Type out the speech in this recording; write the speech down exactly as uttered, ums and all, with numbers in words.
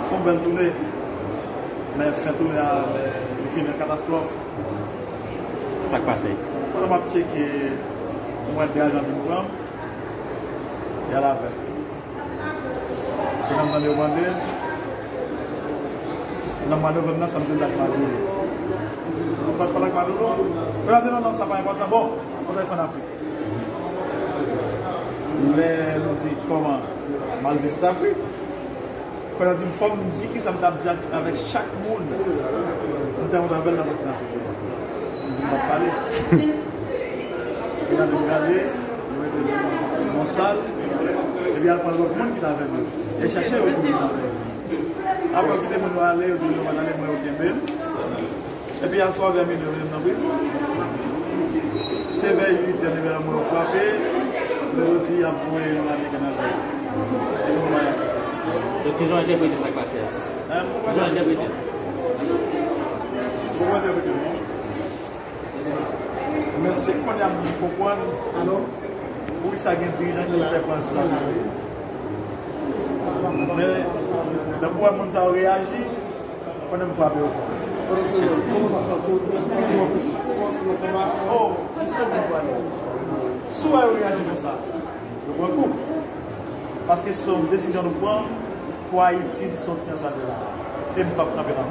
Se yon bèl toune. Men fen toune a, li fini an katastwòf. Sa k pase? Pandan m ap tcheke, m wè de ajan vin pran m. Y al avè m. Kounye a m tande yo mande, nan mwa novanm nan, sa m te di ak Madoulo. M pa t pale ak Madoulo. Kounye a di, "Non, non, sa pa enpòtan." Bon, sa w t al fè an Afrik? Lè nou di, "Kòman?" M al vizit Afrik. Kounye a di m, fò m di kisa m t ap di ak, avèk chak moun m te rankontre avè l nan kontinan Afrik. M di m p ap pale. Kounye a di m gade, yo mete l nan yon sal, epi al pran lòt moun ki t avè m yo. E chache yo pou vin avè yo. Apre yo kite moun yo ale, yo di yo pa t ale, mwen yo kenbe m. Epi aswè vè minui yo nan prizon. Se vè uit è, nèg yo frape, yo di y ap voye yon Ameriken avè yo. Epi nou pa y ap. Donk, kijan w entèprete sa k pase a? Hein? Kijan w entèprete l? Mwen pa entèprete l, non. Men se kounye a m konprann poukisa gen dirijan ki fè pran sou sa. Men, lè m wè moun sa yo reyaji, konnen m frape yo fò. Kòman sa sòti? Oh, jis lè m pran. Si w wè yo reyaji konsa, yo pran kou. Paske se yon desizyon nou pran pou Ayiti sòti nan sa l ye la. E m p ap kanpe nan.